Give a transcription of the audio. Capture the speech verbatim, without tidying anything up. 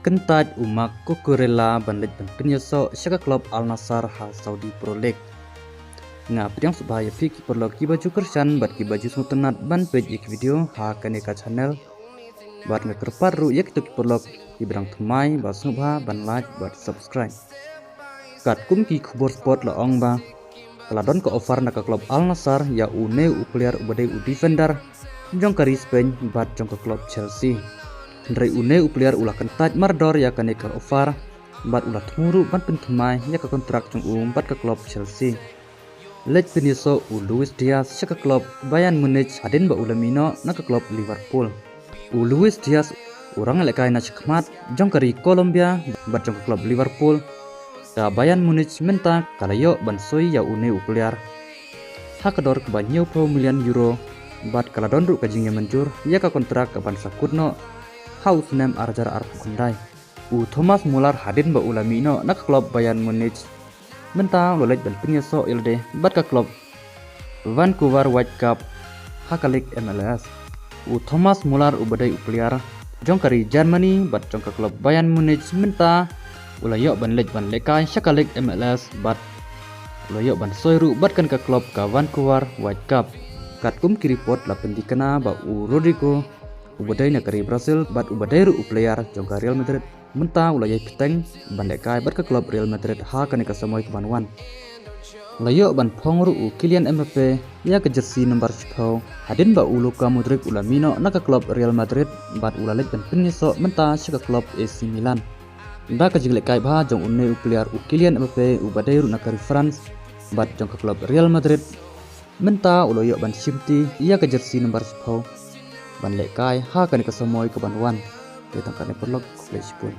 Kyntait u Marc Cucurella ban leit ban pynïasoh sha ka klub Al Nassr ha Saudi Pro League. Nga pdiang sngewbha ïa phi ki paralok kiba ju kyrshan bad kiba ju sngewtynnat ban peit ïa ki video ha kane ka channel. Bad nga kyrpad ruh ïa kito ki paralok kiba dang thymmai ba sngewbha ban like bad subscribe. Katkum ki khubor sport la ong ba ka la don ka offer na ka klub Al Nassr ïa une u player uba dei u defender jong ka ri Spain bad jong ka klub Chelsea. Hynrei une u player u la kyntait mardor ïa kane ka offer bad u la thmu ruh ban pynthymmai ïa ka kontrak jong u bad ka klub Chelsea. Leit pynïasoh u Luis Diaz sha ka klub Bayern Munich hadien ba u la mih noh na ka klub Liverpool. U Luis Diaz u ranglehkai na shakhmat jong ka ri Colombia bad jong ka klub Liverpool. Ka Bayern Munich mynta ka la ïoh ban soi ïa une u player ha ka dor kaba hynñiewphew million euro bad ka la don ruh ka jingïamynjur ïa ka kontrak kaban sa kut noh ha u snem ar hajar arphew khyndai. U Thomas Muller hadien ba u la mih noh na ka klub Bayern Munich mynta u la leit ban pynïasoh ïa lade bad ka klub Vancouver Whitecaps ha ka Liga M L S. U Thomas Muller uba dei u player jong ka ri Germany bad jong ka klub Bayern Munich mynta u la ïoh ban leit ban lehkai sha ka Liga M L S bad u la ïoh ban soi ruh bad kane ka klub ka Vancouver Whitecaps. Katkum ki report la pynthikna ba u Rodrygo uba dei na ka ri Brazil bad uba dei ruh u player jong ka Real Madrid mynta u la ïai bteng ban lehkai bad ka klub Real Madrid ha kane ka samoi kaban wan. La ïoh ban phong ruh u Kylian Mbappe ïa ka jersey number shiphew hadien ba u Luka Modric u la mih noh na ka klub Real Madrid bad u la leit ban pynïasoh mynta sha ka klub A C Milan. Da ka jinglehkai bha jong une u player u Kylian Mbappe uba dei ruh na ka ri France bad jong ka klub Real Madrid mynta u la ïoh ban shimti ïa ka jersey number shiphew ban lehkai ha kane ka samoi kaban wan. Te tang kane paralok, khublei shibun.